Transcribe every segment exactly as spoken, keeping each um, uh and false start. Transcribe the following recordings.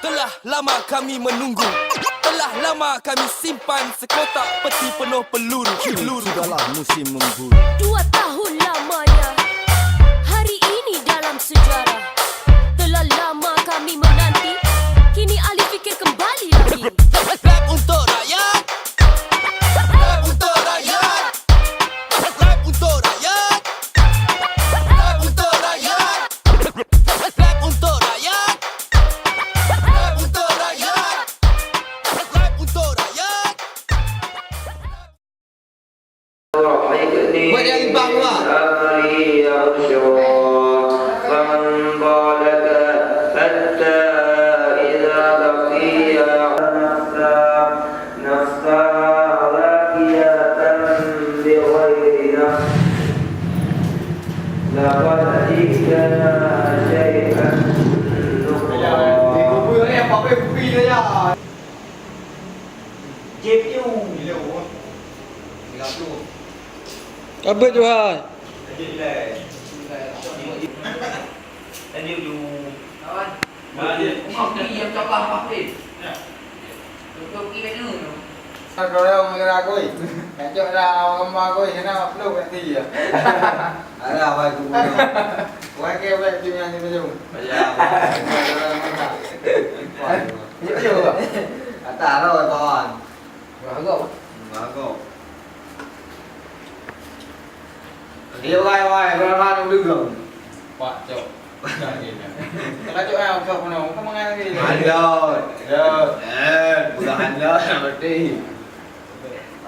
Telah lama kami menunggu. Telah lama kami simpan sekotak peti penuh peluru. Peluru. Sudahlah musim memburu. Dua tahun lamanya. Hari ini dalam sejarah. Telah lama kami menanti. Kini ahli fikir kembali lagi. Rap untuk rakyat. Rap untuk rakyat. Rap untuk rakyat. Rap untuk rakyat. Rap untuk rakyat. Rap untuk rakyat. Rap untuk rakyat. Buat yang imbang, Wak. فانطلقا حتى إذا لقيا نفسا نفسها زاكية بغير نفس لقد جئتنا شيئا نكرا. Jép yu. Ka beuet, Johan. Lanjut, Ju. Kawan. Kopi yang cabah Fahri. Kopi kat mana? Kalau orang mengira kui. Kacau dah orang rumah kui, kena upload kat sini ya. Ada apa itu punya? Wah, ke buat tu yang ni tu. Ya. Yuk, yuk. Kata lo kawan. Wah, agak. Wah, agak. Dia wai, wai, berapa tu dulu? Pak, cok. Bukan dia. Kalau cok, eh, cok mana? Kau mengalir. Ada. Ada. Eh, bukan anda, berarti.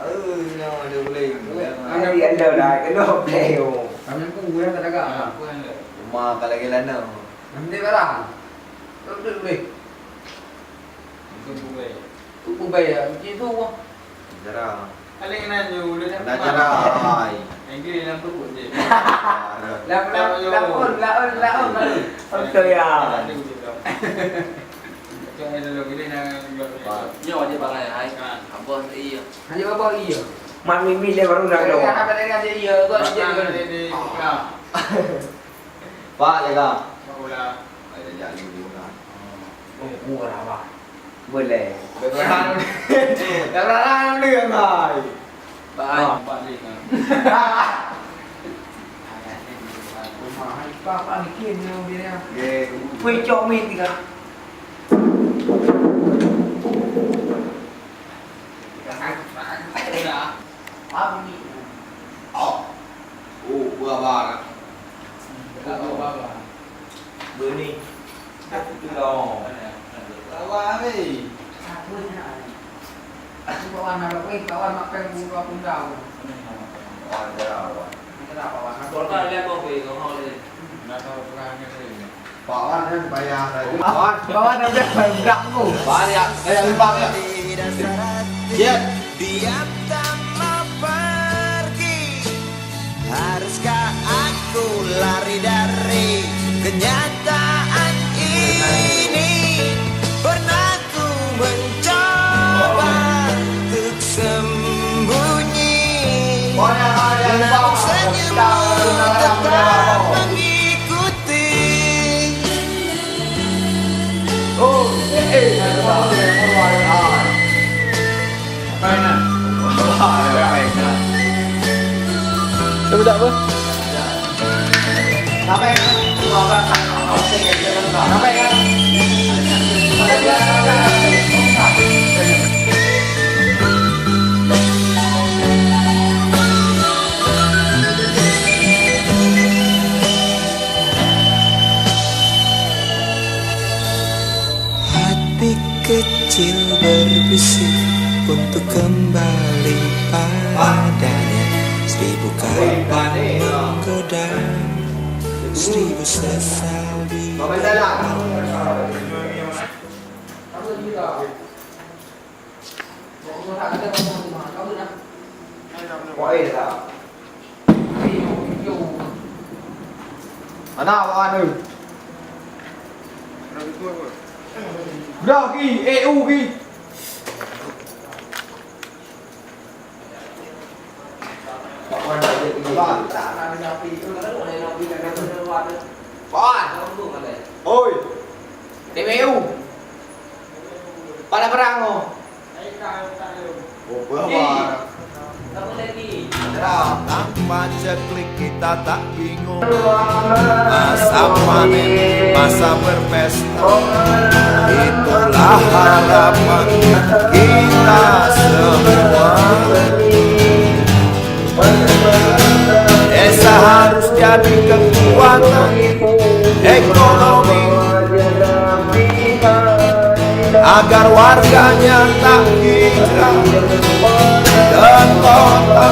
Oh, no, dia boleh. Ada, ada dah, kena play, oh. Kami pun gurau tak agak. Ah, apa yang ada? Rumah kalau lagi lana. Nanti barang. Kau duduk boleh. Itu boleh. Tu kubai ya, macam tu wah. Jarang. Paling nanya udah dah. Dah jarang. Yang dia dalam perut je. Laun, laun, laun, laun, laun. Betul ya. Ada je tu. Macam ada dulu, bila nak jual. Nyoe aja bangai hai. Ha. Abah tak iya. Hanya abah iya. Mak Mimi dia baru nak keluar. Apa dia ngaji iya? Kau dia. Pak jaga. Barulah. Ada jadi dia. Oh, murah, Bang. Boleh. Dah berapa lama dia, Bang? Bang, empat lima. Rumah, Bang, Bang, bikin dia, dia. Ye. Weh, cok mi tiga. Apa ni? Oh. Oh, buah bar. Buah bar. Buni. Aku tu dah. Lawan ni. Aku ni. Aku kawan nak, eh, kawan nak peng buka pun dah. Kawan dah. Kenapa, kawan? Aku tak ada apa-apa, kau mau ni. Nak tahu perangai ni. Pak Wan kan bayar tadi. Pak Wan. Pak Wan dah bayar budak tu. Pak Wan ya, eh, lupa ya. Siap. Diam tak mau pergi. Haruskah aku lari dari kenyataan ini? Pernah ku mencoba untuk sembunyi, namun senyummu tetap mengikuti. Cuba tak apa? Hati kecil berbisik untuk kembali padanya. Seribu kali menggoda, seribu sesal di Ana awak anu. Dah ki, eh u ki. Oi. T P U. Pada perang, oh. Oh, bah, bah. Tanpa ceklik kita tak bingung. Masa panen, masa berpesta. Itulah harapan kita semua. Desa harus jadi kekuatan ekonomi agar warganya tak hijrah ke kota.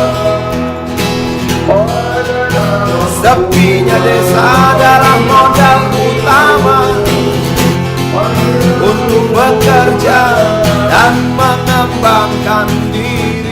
Sepinya desa adalah modal utama untuk bekerja dan mengembangkan diri.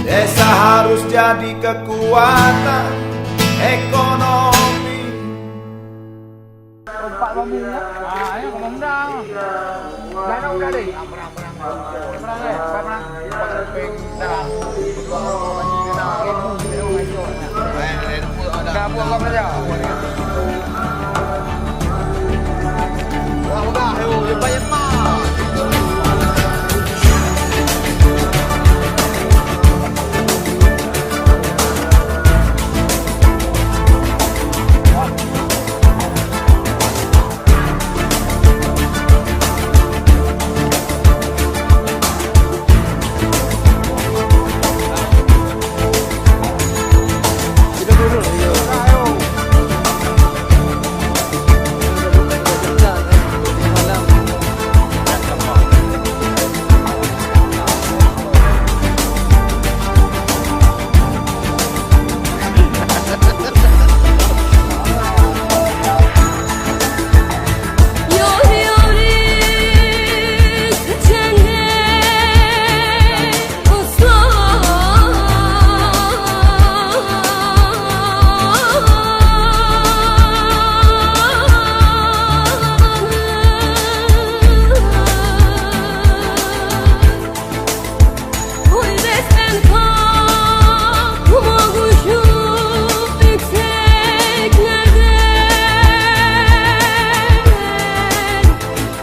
Desa harus jadi kekuatan ekonomi. Empat mami ya. Ah, ayo ngomong dah. Dah, dah, udah deh. Perang, eh, perang. Dah buat apa saja? Wah, udah, ayo, lepas, lepas.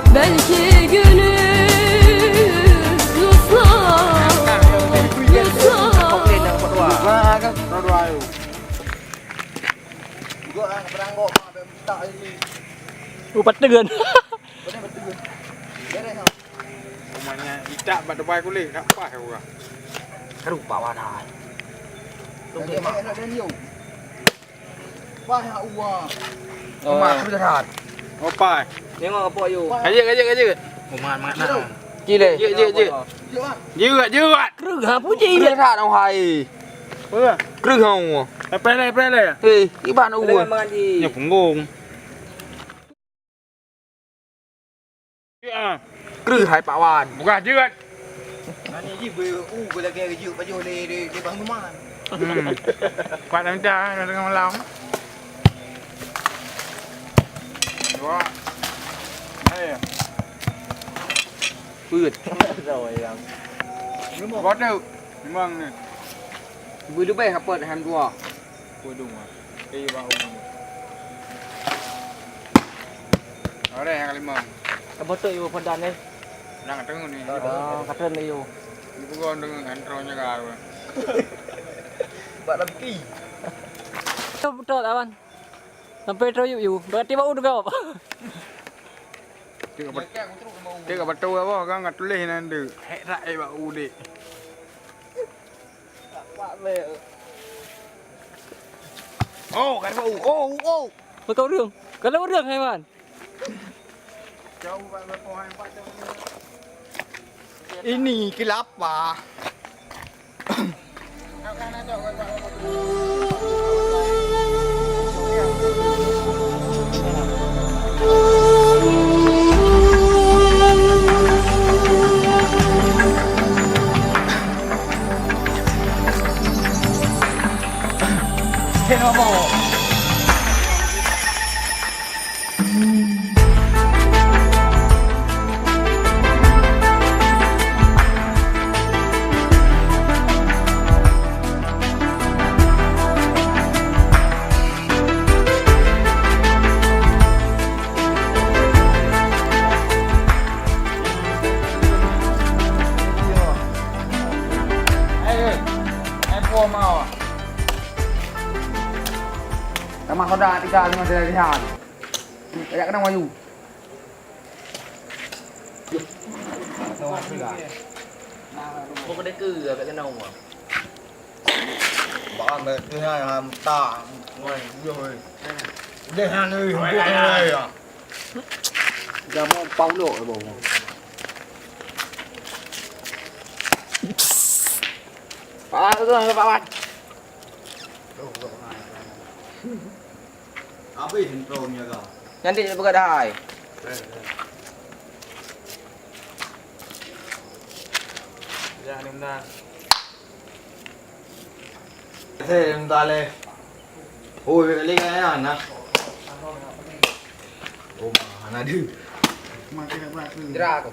Belki günü yusra, yusra. Oh, pateugan. Rumahnya itak bak Dubai kuleh, nak pah ya orang. Seru Pak Wan hai. Tunggu, Mak. Pah ya Allah. Oh. Mak, seru jahat. Oh, pah. Memang apa, yo? Kajik, kajik, kajik. Oh, mangat, mangat nah. Cile. Jek, jek, jek. Jerat, jerat. Kreueh ha puji. Kreueh that dong hai. Kreueh. Kreueh ha. Pelai, pelai. Hei, iban uwa. Nya punggong. Ya. Kreueh hai Pak Wan. Bukan jerat. Nani ji be u be lagèe jeut pajoh lé, lé, lé Bang Numan. Hmm. Kuat dah minta, dah tengah malam. Dua. Hai. Peuet. Bodoh. Memang ni. Berdua apa dah dua? Bodoh mah. Eh, bau ni. Ada yang lima. Apa tu ibu padan ni? Nang tengok ni. Ah, kata ni yo. Ibu kau dengan antro nya kau. Bak lampi. Betul, betul, awan. Sampai teruyup you. Berarti bau tu kau. Cek apa? Cek apa tu apa? Kan kat tulis nanti. Hek rak eh bak udik. Oh, kan bau. Oh, oh. Bukan urang. Kalau urang, Haiman. Ini kelapa. Lima saya lihat. Banyak kena mayu. Mau kena ke, agak kena uang. Bak am, bèk teuh nyan, ha, meutak. Woi, woi, woi. Udeh nyan, woi, empuk nyan, woi, ya. Gamoe pau lok, bau. Pak Wan, tu, Pak Wan. Habis intro nya kau. Nanti dia peugah dah hai. Ya, ni benar. Saya minta leh. Oh, balik kan ya, nah. Oh, mana dia? Gerak aku.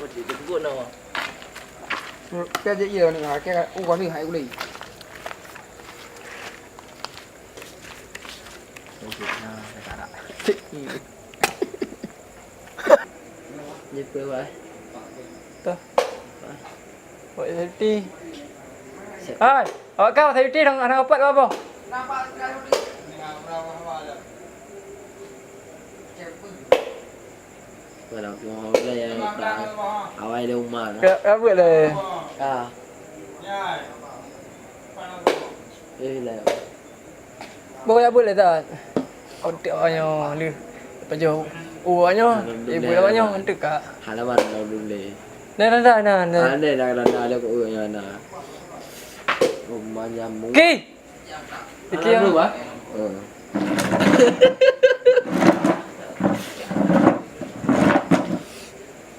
Oh, dia tegur nama. Kan dia iya ni, ha, kan, oh, ni hai ulai. Cik. Gitu, wah. Tuh. Buat safety. Siap. Hai, awak kau safety dah, dah dapat apa? Kalau mau bela ya, awai le umat. Ya, ya, buat le. Ah. Eh, lah. Boh ya buet lé that. Otak awak nyoe lheueh. Pajoh u awak nyoe, ibu awak nyoe, enteuk ka. Halaman alhamdulillah. Nah, nah, nah, nah, nah. Ada dah, dah, dah, ada kok urang nyoe na. Oh, manyam. Ki! Iki ya. Halaman, bah? Heeh.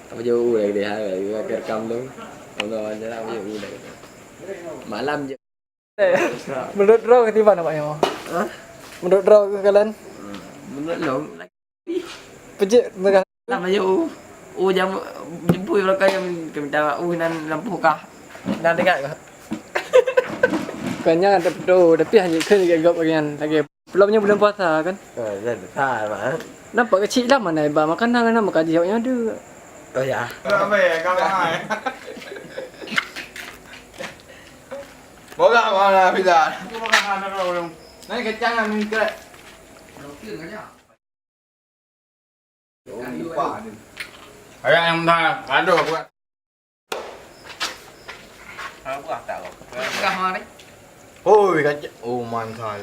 Apa jauh lagi dia, ha, lagi rekam tu. Allah, macam nak jauh lagi. Malam je. Menurut droe ketiban awak nyoe? Hah? Menurut droe kalian? Menurut lôn, pejek mereka. Lah, maju. Oh, jam, jemput belakang jam, kami tahu, oh, nan lampu kah? Nan dengar kah? Bukannya ada betul, tapi hanya kan juga gop bagian lagi. Belumnya bulan puasa kan? Ah, dah, dah, dah. Nampak kecil lah mana iba makanan, nama kaji awaknya ada. Oh, ya. Ramai, ramai. Bola mana pizza? Nanti kacang yang mengkret. Ayam yang dah gaduh buat. Apa tak kau? Kah mari? Hoi, kacang. Oh, mantal.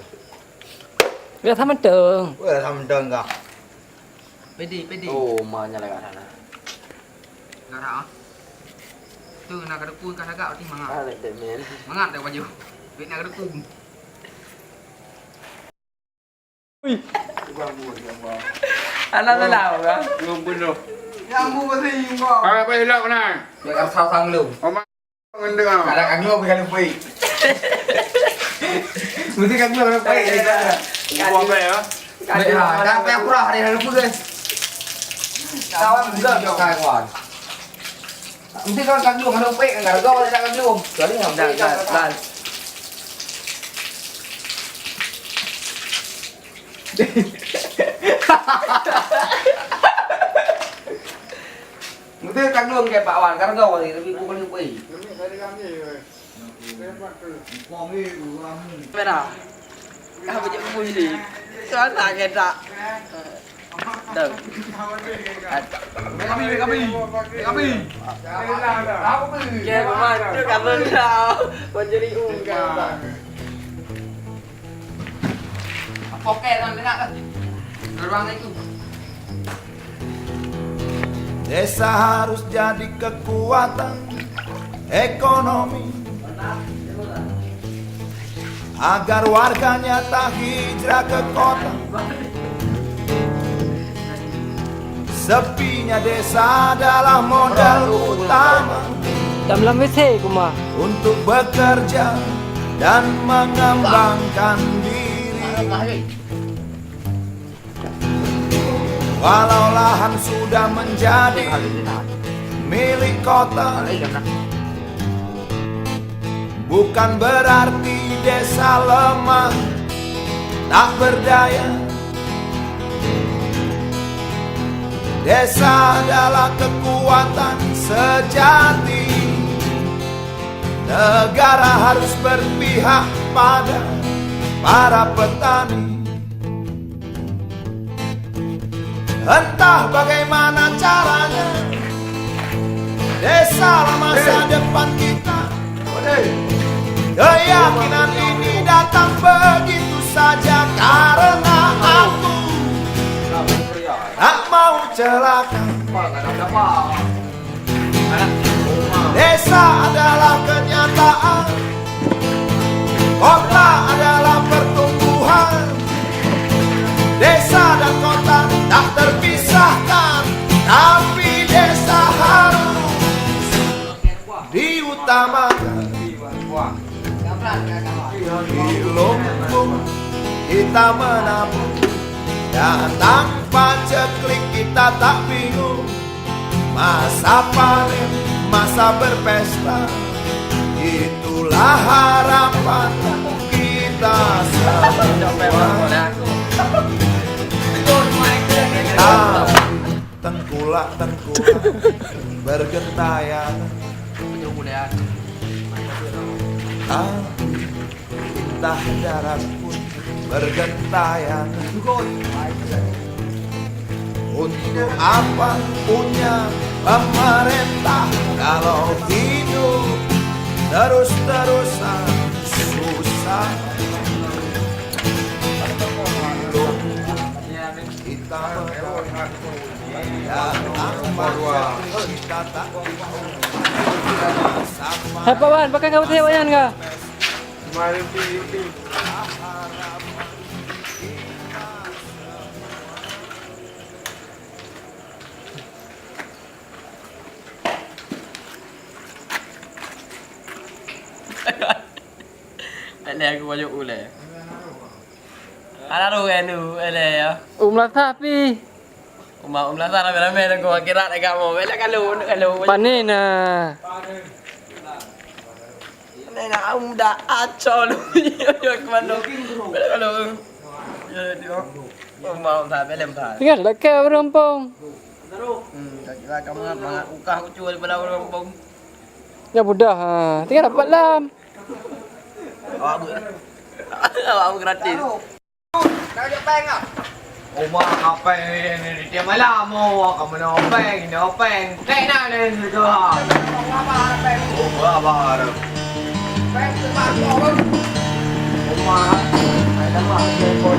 Biasa menteng. Weh, sama menteng kah? Pede, pede. Oh, ma nya lagak sana. Lagak sana. Tu na ka depu ka lagak roti mangat. Ah, lek dek men. Mangat dek baju. Duit na ka depu. Ui. Alah, alah, alah. Belum penuh. Yang bu pasti yung kau. Ah, apa elok na? Biar kau sang lu. Oma. Ngendeng ah. Kadang kaglo bukan lupa. Mesti kaglo lupa. Bukan apa ya? Kadang apa yang kurang ada lupa guys. Kawan juga kawan. Mesti kawan kaglo kalau lupa kan kaglo kalau tak kaglo. Sorry, dah, dah, dah. Mesti kaglo ke Pak Wan, karena kau ni lebih bukan lupa. Kamera. Kah bajak bunyi. Kau tak kena. Dah. Kami, kami, kami. Apa tu? Ya, Mak. Tu kamera. Kau jadi ungkap. Poket kan kena. Ruang itu. Desa harus jadi kekuatan ekonomi agar warganya tak hijrah ke kota. Sepinya desa adalah modal utama. Dalam W C kuma. Untuk bekerja dan mengembangkan diri. Walau lahan sudah menjadi milik kota, bukan berarti desa lemah, tak berdaya. Desa adalah kekuatan sejati. Negara harus berpihak Pada para petani. Entah bagaimana caranya, desa lah masa depan kita. Keyakinan ini datang begitu saja karena aku tak mau celaka. Desa adalah kenyataan, kota adalah pertumbuhan. Desa dan kota tak terpisahkan, tapi desa harus diutamakan. Di lumbung kita menabung, datang paceklik kita tak bingung. Masa panen, masa berpesta, itulah harapan kita semua. Tapi tengkulak-tengkulak bergentayangan. Tapi Indah darat pun bergentayangan. Untuk apa punya pemerintah kalau hidup terus-terusan susah? Kita Hai Pak Wan, pakai kaos saya Wan ka? Lé aku baca ulé. Ada tu kan tu, lé ya. Umlah tapi. Uma umlah sana ramai-ramai dan gua kira dekat mau. Bela kalau, kalau. Panen nah. Nena au muda acol. Yo yo kemana? Kalau ya dia. Mau tak belum tak. Tinggal dekat orang pong. Hmm, tak kira kamu mangat ukah ucu daripada orang pong. Ya mudah ha. Tinggal dapat lam. Awak ber. Awak gratis. Dah ada peng ah. Uma kapeng ni tiap malam oh, kamu nak peng, nak peng. Tek nak ni tu. Apa peng? Oh, apa? Peng tu masuk. Uma. Ada apa?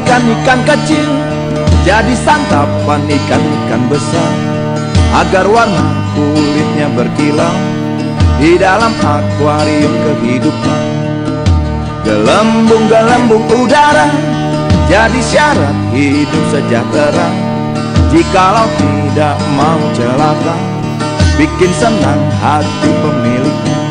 Ikan-ikan kecil jadi santapan ikan-ikan besar, agar warna kulitnya berkilau di dalam akuarium kehidupan. Gelembung-gelembung udara jadi syarat hidup sejahtera. Jikalau tidak mau celaka, bikin senang hati pemiliknya.